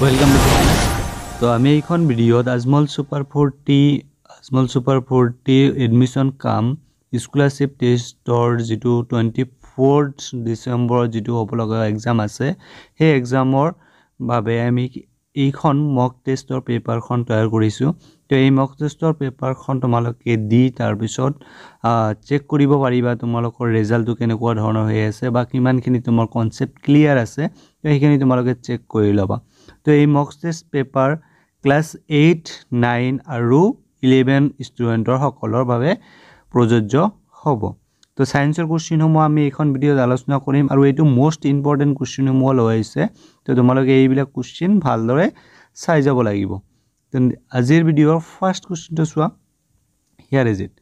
Welcome. তো আমি এইখন ভিডিঅ'ত আজমল ছুপাৰ 40 এডমিশ্যন কাম স্কলাৰশ্বিপ টেষ্টৰ যিটো 24 ডিচেম্বৰত যিটো হ'ব লগা এক্সাম আছে, সেই এক্সামৰ বাবে আমি এইখন মক টেষ্টৰ পেপাৰখন তৈয়াৰ কৰিছোঁ। তো এই মক টেষ্টৰ পেপাৰখন তোমালোকে দি তাৰপিছত চেক কৰিব পাৰিবা তোমালোকৰ ৰেজাল্টটো কেনেকুৱা ধৰণৰ হৈ আছে বা কিমানখিনি তোমাৰ কনচেপ্ট ক্লিয়াৰ আছে। তো সেইখিনি তোমালোকে চেক কৰি ল'বা। তো এই মক টেষ্ট পেপাৰ ক্লাছ 8, 9 আৰু 11 ষ্টুডেণ্টৰ সকলৰ বাবে প্ৰযোজ্য হ'ব। তো ছায়েন্সৰ কুৱেশ্যনসমূহ আমি এইখন ভিডিঅ'ত আলোচনা কৰিম আৰু এইটো মষ্ট ইম্পৰ্টেণ্ট কুৱেশ্যনসমূহ লৈ আহিছে। তো তোমালোকে এইবিলাক কুৱেশ্যন ভালদৰে চাই যাব লাগিব। আজিৰ ভিডিঅ'ৰ ফাৰ্ষ্ট কুৱেশ্যনটো চোৱা। Here is it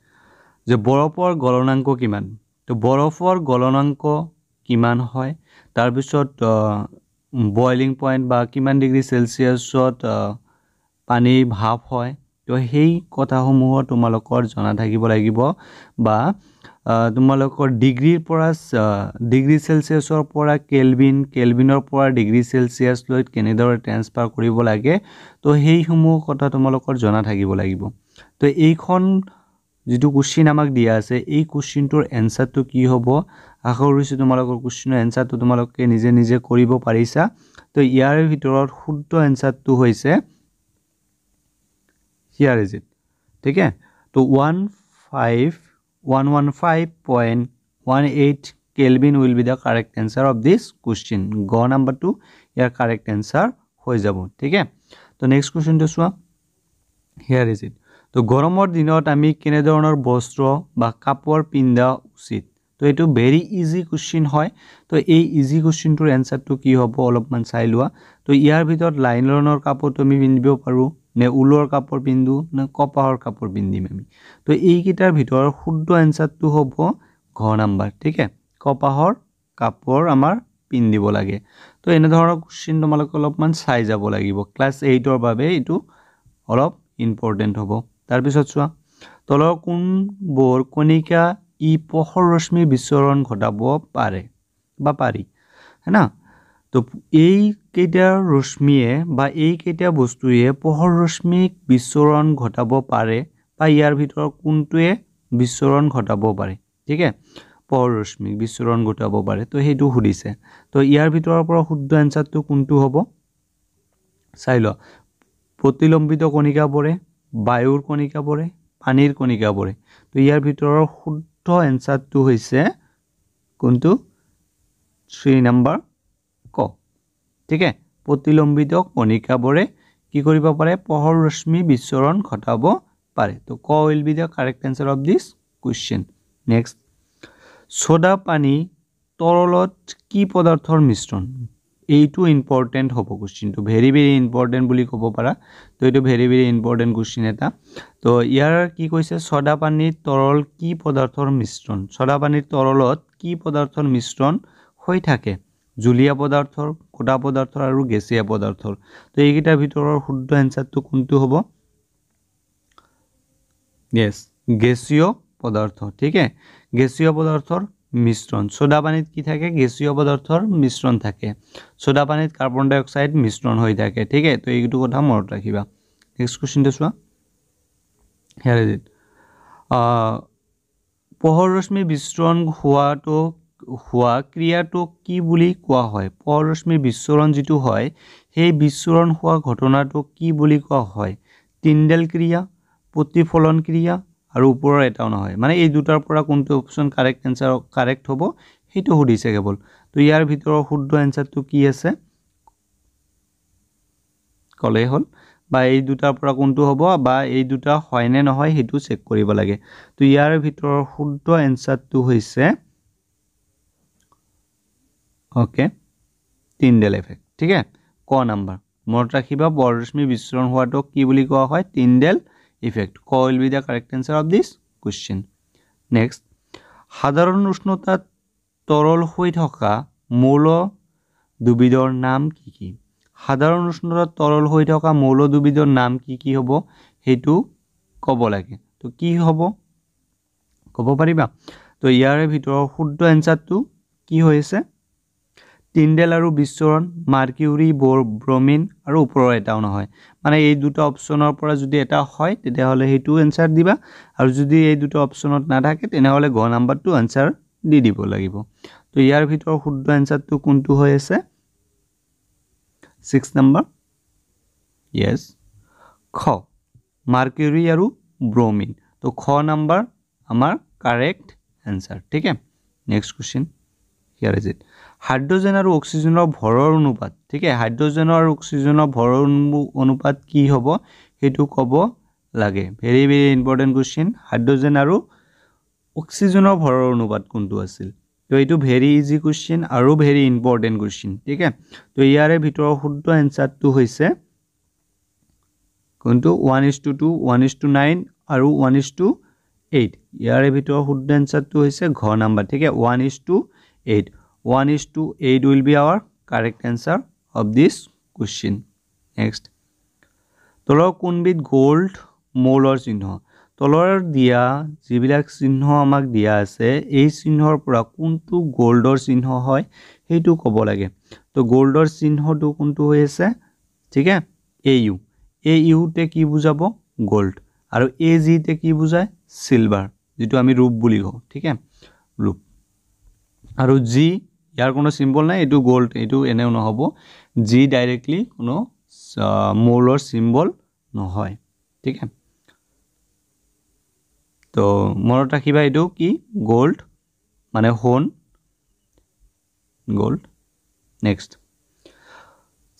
যে বৰফৰ গলনাংক কিমান? তো বৰফৰ গলনাংক কিমান হয়, তাৰপিছত বইলিং পইণ্ট বা কিমান ডিগ্ৰী চেলচিয়াছত পানীৰ ভাপ হয়, তো সেই কথাসমূহো তোমালোকৰ জনা থাকিব লাগিব। বা তোমালোকৰ ডিগ্ৰী চেলচিয়াছৰ পৰা কেলভিন, কেলভিনৰ পৰা ডিগ্ৰী চেলচিয়াছলৈ কেনেদৰে ট্ৰেন্সফাৰ কৰিব লাগে, তো সেইসমূহ কথা তোমালোকৰ জনা থাকিব লাগিব। তো এইখন যিটো কুৱেশ্যন আমাক দিয়া আছে, এই কুৱেশ্যনটোৰ এনচাৰটো কি হ'ব? আশা কৰিছোঁ তোমালোকৰ কুৱেশ্যনৰ এনচাৰটো তোমালোকে নিজে নিজে কৰিব পাৰিছা। তো ইয়াৰ ভিতৰত শুদ্ধ এনচাৰটো হৈছে, here is it, ঠিক আছে। তো 15115.18 Kelvin will be the correct answer of this question. গ নাম্বাৰটো ইয়াৰ কাৰেক্ট এনচাৰ হৈ যাব, ঠিক আছে। তো নেক্সট কুৱেশ্যনটো চোৱা। Here is it. তো গৰমৰ দিনত আমি কেনেধৰণৰ বস্ত্ৰ বা কাপোৰ পিন্ধা উচিত? তো এইটো ভেৰি ইজি কুৱেশ্যন হয়। তো এই ইজি কুৱেশ্যনটোৰ এনচাৰটো কি হ'ব, অলপমান চাই লোৱা। তো ইয়াৰ ভিতৰত লাইলনৰ কাপোৰটো আমি পিন্ধিব পাৰোঁ নে ঊলৰ কাপোৰ পিন্ধো নে কপাহৰ কাপোৰ পিন্ধিম আমি? তো এইকেইটাৰ ভিতৰত শুদ্ধ এনচাৰটো হ'ব ঘ নাম্বাৰ, ঠিক আছে। কপাহৰ কাপোৰ আমাৰ পিন্ধিব লাগে। তো এনেধৰণৰ কুৱেশ্যন তোমালোকে অলপমান চাই যাব লাগিব। ক্লাছ 8ৰ বাবে এইটো অলপ ইম্পৰ্টেণ্ট হ'ব। তাৰপিছত চোৱা, তলৰ কোনবোৰ কণিকা ই পোহৰ ৰশ্মি বিচৰণ ঘটাব পাৰে বা পাৰি, হয় না? তো এইকেইটা ৰশ্মিয়ে বা এইকেইটা বস্তুৱে পোহৰ ৰশ্মিক বিচৰণ ঘটাব পাৰে বা ইয়াৰ ভিতৰত কোনটোৱে বিচৰণ ঘটাব পাৰে, ঠিক আছে, পোহৰ ৰশ্মিক বিচৰণ ঘটাব পাৰে, তো সেইটো সুধিছে। তো ইয়াৰ ভিতৰৰ পৰা শুদ্ধ এনচাৰটো কোনটো হ'ব চাই লোৱা। প্ৰতিলম্বিত কণিকাবোৰে, বায়ুৰ কণিকাবোৰে, পানীৰ কণিকাবোৰে? তো ইয়াৰ ভিতৰৰ শুদ্ধ এনচাৰটো হৈছে কোনটো? থ্ৰী নাম্বাৰ ক, ঠিক আছে। প্ৰতিলম্বিত কণিকাবোৰে কি কৰিব পাৰে? পোহৰ ৰশ্মি বিচৰণ ঘটাব পাৰে। তো ক will be the correct answer of this question. Next, soda পানী তৰলত কি পদাৰ্থৰ মিশ্ৰণ? এইটো ইম্পৰ্টেণ্ট হ'ব কুৱেশ্যনটো, ভেৰি ভেৰি ইম্পৰ্টেণ্ট বুলি ক'ব পাৰা। তো এইটো ভেৰি ভেৰি ইম্পৰ্টেণ্ট কুৱেশ্যন এটা। তো ইয়াৰ কি কৈছে? চ'ডা পানীৰ তৰল কি পদাৰ্থৰ মিশ্ৰণ? চ'ডা পানীৰ তৰলত কি পদাৰ্থৰ মিশ্ৰণ হৈ থাকে? জুলীয়া পদাৰ্থৰ, গোটা পদাৰ্থৰ আৰু গেছীয়া পদাৰ্থৰ। তো এইকেইটাৰ ভিতৰৰ শুদ্ধ এনচাৰটো কোনটো হ'ব? য়েছ, গেছীয় পদাৰ্থ, ঠিক আছে। গেছীয় পদাৰ্থৰ মিশ্ৰণ। চ'ডা পানীত কি থাকে? গেছীয় পদাৰ্থৰ মিশ্ৰণ থাকে। চ'ডা পানীত কাৰ্বন ডাই অক্সাইড মিশ্ৰণ হৈ থাকে, ঠিক আছে। তো এইটো কথা মনত ৰাখিবা। নেক্সট কুৱেশ্যনটো চোৱা। Here is it. পোহৰ ৰশ্মি বিচৰণ হোৱা ক্ৰিয়াটোক কি বুলি কোৱা হয়? পোহৰ ৰশ্মি বিচৰণ যিটো হয়, সেই বিচৰণ হোৱা ঘটনাটোক কি বুলি কোৱা হয়? টিণ্ডেল ক্ৰিয়া, প্ৰতিফলন ক্ৰিয়া আৰু ওপৰৰ এটাও নহয়। মানে এই দুটাৰ পৰা কোনটো অপশ্যন কাৰেক্ট এনচাৰ কাৰেক্ট হ'ব, সেইটো সুধিছে কেৱল। তো ইয়াৰ ভিতৰৰ শুদ্ধ এনচাৰটো কি আছে ক'লেই হ'ল, বা এই দুটাৰ পৰা কোনটো হ'ব বা এই দুটা হয়নে নহয় সেইটো চেক কৰিব লাগে। তো ইয়াৰ ভিতৰৰ শুদ্ধ এনচাৰটো হৈছে অ'কে, টিণ্ডেল এফেক্ট, ঠিক আছে, ক নাম্বাৰ। মনত ৰাখিবা, বৰৰশ্মি বিচৰণ হোৱাটোক কি বুলি কোৱা হয়? Tyndall effect. ক will be the correct answer of this question. Next, সাধাৰণ উষ্ণতাত তৰল হৈ থকা মৌল দুবিধৰ নাম কি কি? সাধাৰণ উষ্ণতাত তৰল হৈ থকা মৌল দুবিধৰ নাম কি কি হ'ব, সেইটো ক'ব লাগে। তো কি হ'ব ক'ব পাৰিবা? তো ইয়াৰে ভিতৰৰ শুদ্ধ এনচাৰটো কি হৈছে? টিণ্ডেল আৰু বিচ্ছুৰণ, মাৰ্কিউৰি ব্ৰমিন আৰু ওপৰৰ এটাও নহয়। মানে এই দুটা অপশ্যনৰ পৰা যদি এটা হয় তেতিয়াহ'লে সেইটো এনচাৰ দিবা, আৰু যদি এই দুটা অপশ্যনত নাথাকে তেনেহ'লে গ নাম্বাৰটো এনচাৰ দি দিব লাগিব। তো ইয়াৰ ভিতৰত শুদ্ধ এনচাৰটো কোনটো হৈ আছে? 6 নম্বৰ, য়েছ, খ, মাৰ্কিউৰি আৰু ব্ৰমিন। তো খ নাম্বাৰ আমাৰ কাৰেক্ট এনচাৰ। ঠিক আছে, next question, here is it. Hydrogen আৰু অক্সিজেনৰ ভৰৰ অনুপাত। ঠিক আছে, হাইড্ৰজেনৰ আৰু অক্সিজেনৰ ভৰৰ অনুপাত কি হ'ব সেইটো ক'ব লাগে। Very very important question. Hydrogen আৰু অক্সিজেনৰ ভৰৰ অনুপাত কোনটো আছিল? তো এইটো ভেৰি ইজি কুৱেশ্যন আৰু ভেৰি ইম্পৰ্টেণ্ট কুৱেশ্যন। ঠিক আছে, তো ইয়াৰে ভিতৰৰ শুদ্ধ এনচাৰটো হৈছে কোনটো? 1:2, 1:9 আৰু 1:8। ইয়াৰে ভিতৰৰ শুদ্ধ এনচাৰটো হৈছে ঘ নাম্বাৰ। ঠিক আছে, 1:8। 1:8 will be our correct answer of this question. Next, তলৰ কোনবিধ গোল্ড মৌলৰ চিহ্ন? তলৰ দিয়া যিবিলাক চিহ্ন আমাক দিয়া আছে এই চিহ্নৰ পৰা কোনটো গোল্ডৰ চিহ্ন হয় সেইটো ক'ব লাগে। তো গোল্ডৰ চিহ্নটো কোনটো হৈ আছে? ঠিক আছে, এ ইউ। এ ইউতে কি বুজাব? গোল্ড। আৰু এ জিতে কি বুজায়? চিলভাৰ, যিটো আমি ৰূপ বুলি কওঁ। ঠিক আছে, ৰূপ। আৰু জি, ইয়াৰ কোনো চিম্বল নাই, এইটো গোল্ড, এইটো এনেও নহ'ব। জি ডাইৰেক্টলি কোনো মৌলৰ চিম্বল নহয়। ঠিক আছে, তো মনত ৰাখিবা এইটো কি? গোল্ড মানে সোণ, গোল্ড। নেক্সট,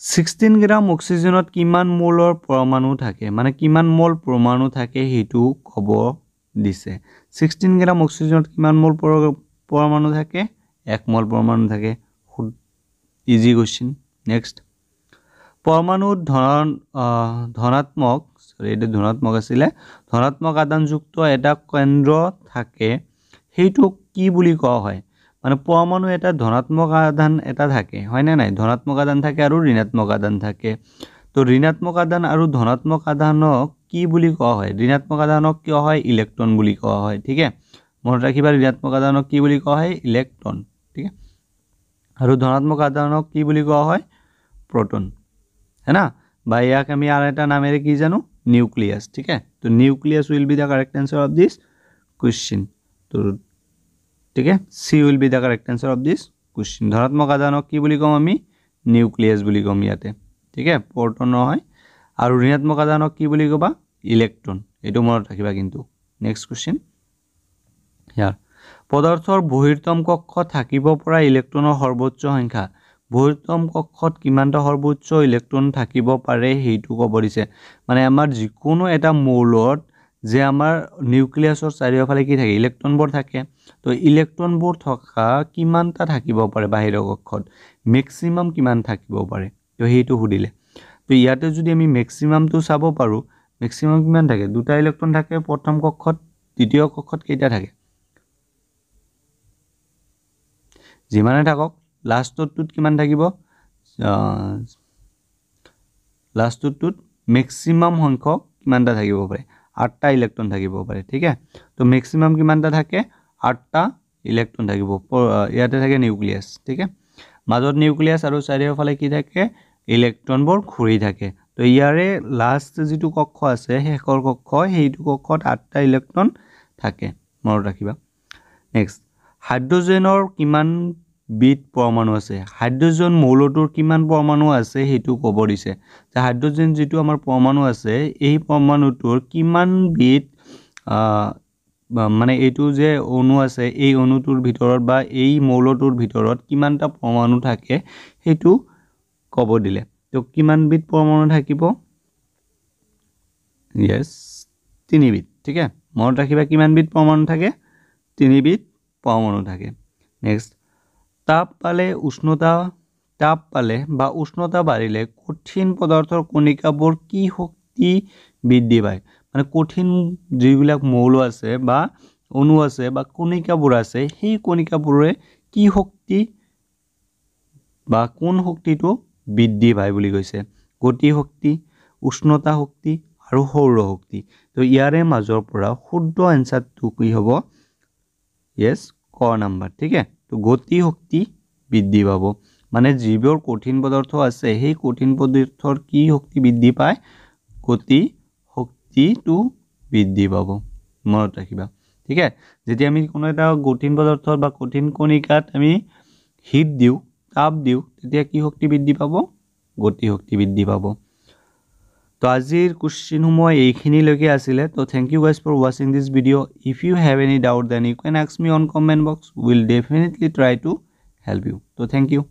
16 গ্ৰাম অক্সিজেনত কিমান মোলৰ পৰমাণু থাকে? মানে কিমান মোল পৰমাণু থাকে সেইটো ক'ব দিছে। 16 গ্ৰাম অক্সিজেনত কিমান মোল পৰমাণু থাকে? 1 মোল পৰমাণু থাকে। Easy question. Next, পৰমাণুত ধনাত্মক, চৰি এইটো ধনাত্মক আছিলে, ধনাত্মক আদানযুক্ত এটা কেন্দ্ৰ থাকে, সেইটোক কি বুলি কোৱা হয়? মানে পৰমাণু এটা ধনাত্মক আধান এটা থাকে, হয়নে নাই? ধনাত্মক আদান থাকে আৰু ঋণাত্মক আদান থাকে। তো ঋণাত্মক আদান আৰু ধনাত্মক আদানক কি বুলি কোৱা হয়? ঋণাত্মক আদানক কিয় হয়? ইলেক্ট্ৰন বুলি কোৱা হয়। ঠিক আছে, মনত ৰাখিবা, ঋণাত্মক আদানক কি বুলি কোৱা হয়? ইলেক্ট্ৰন। ঠিক আছে, আৰু ধনাত্মক আদানক কি বুলি কোৱা হয়? প্ৰটন, है না? বা ইয়াক আমি আৰু এটা নামেৰে কি জানো? নিউক্লিয়াছ। ঠিক আছে, তো nucleus will be the correct answer of this question. তো ঠিক আছে, C will be the correct answer of this question. ধনাত্মক আদানক কি বুলি ক'ম আমি? নিউক্লিয়াছ বুলি ক'ম ইয়াতে। ঠিক আছে, প্ৰটন নহয়। আৰু ঋণাত্মক আদানক কি বুলি ক'বা? ইলেক্ট্ৰন। এইটো মনত ৰাখিবা কিন্তু। নেক্সট কুৱেশ্যন, ইয়াৰ পদাৰ্থৰ বহিৰ্তম কক্ষ থাকিব পৰা ইলেক্ট্ৰনৰ সৰ্বোচ্চ সংখ্যা। বহিৰ্তম কক্ষত কিমানটা সৰ্বোচ্চ ইলেক্ট্ৰন থাকিব পাৰে সেইটো ক'ব দিছে। মানে আমাৰ যিকোনো এটা মৌলত যে আমাৰ নিউক্লিয়াছৰ চাৰিওফালে কি থাকে? ইলেক্ট্ৰনবোৰ থাকে। তো ইলেক্ট্ৰনবোৰ থকা কিমানটা থাকিব পাৰে বাহিৰৰ কক্ষত? মেক্সিমাম কিমান থাকিব পাৰে, তো সেইটো সুধিলে। তো ইয়াতে যদি আমি মেক্সিমামটো চাব পাৰোঁ, মেক্সিমাম কিমান থাকে? 2টা ইলেক্ট্ৰন থাকে প্ৰথম কক্ষত, দ্বিতীয় কক্ষত কেইটা থাকে? যিমানে থাকক, লাষ্টটোত কিমান থাকিব? লাষ্টটোত মেক্সিমাম সংখ্যক কিমানটা থাকিব পাৰে? 8টা ইলেক্ট্ৰন থাকিব পাৰে। ঠিক আছে, তো মেক্সিমাম কিমানটা থাকে? 8টা ইলেক্ট্ৰন থাকিব। ইয়াতে থাকে নিউক্লিয়াছ। ঠিক আছে, মাজত নিউক্লিয়াছ আৰু চাৰিওফালে কি থাকে? ইলেক্ট্ৰনবোৰ ঘূৰি থাকে। তো ইয়াৰে লাষ্ট যিটো কক্ষ আছে, শেষৰ কক্ষ, সেইটো কক্ষত 8টা ইলেক্ট্ৰন থাকে, মনত ৰাখিবা। নেক্সট, হাইড্ৰজেনৰ কিমান বিধ পৰমাণু আছে? হাইড্ৰজেন মৌলটোৰ কিমান পৰমাণু আছে সেইটো ক'ব দিছে। যে হাইড্ৰজেন যিটো আমাৰ পৰমাণু আছে, এই পৰমাণুটোৰ কিমান বিধ, মানে এইটো যে অণু আছে, এই অণুটোৰ ভিতৰত বা এই মৌলটোৰ ভিতৰত কিমানটা পৰমাণু থাকে সেইটো ক'ব দিলে। তো কিমানবিধ পৰমাণু থাকিব? য়েছ, 3বিধ। ঠিক আছে, মনত ৰাখিবা কিমানবিধ পৰমাণু থাকে? 3বিধ পৰমাণু থাকে। নেক্সট, তাপ পালে উষ্ণতা, তাপ পালে বা উষ্ণতা বাঢ়িলে কঠিন পদাৰ্থৰ কণিকাবোৰ কি শক্তি বৃদ্ধি পায়? মানে কঠিন যিবিলাক মৌল আছে বা অণু আছে বা কণিকাবোৰ আছে, সেই কণিকাবোৰে কি শক্তি বা কোন শক্তিটো বৃদ্ধি পায় বুলি কৈছে? গতি শক্তি, উষ্ণতা শক্তি আৰু সৌৰ শক্তি। তো ইয়াৰে মাজৰ পৰা শুদ্ধ এনচাৰটো কি হ'ব? য়েছ, ক নাম্বাৰ। ঠিক আছে, তো গতি শক্তি বৃদ্ধি পাব মানে যিবোৰ কঠিন পদাৰ্থ আছে, সেই কঠিন পদাৰ্থৰ কি শক্তি বৃদ্ধি পায়? গতি শক্তিটো বৃদ্ধি পাব, মনত ৰাখিবা। ঠিক আছে, যেতিয়া আমি কোনো এটা কঠিন পদাৰ্থ বা কঠিন কণিকাত আমি হিট দিওঁ, তাপ দিওঁ, তেতিয়া কি শক্তি বৃদ্ধি পাব? গতি শক্তি বৃদ্ধি পাব। তো আজিৰ কুৱেশ্যনসমূহ এইখিনিলৈকে আছিলে। তো thank you guys for watching this video. If you have any doubt, then you can ask me on comment box, will definitely try to help you. তো thank you.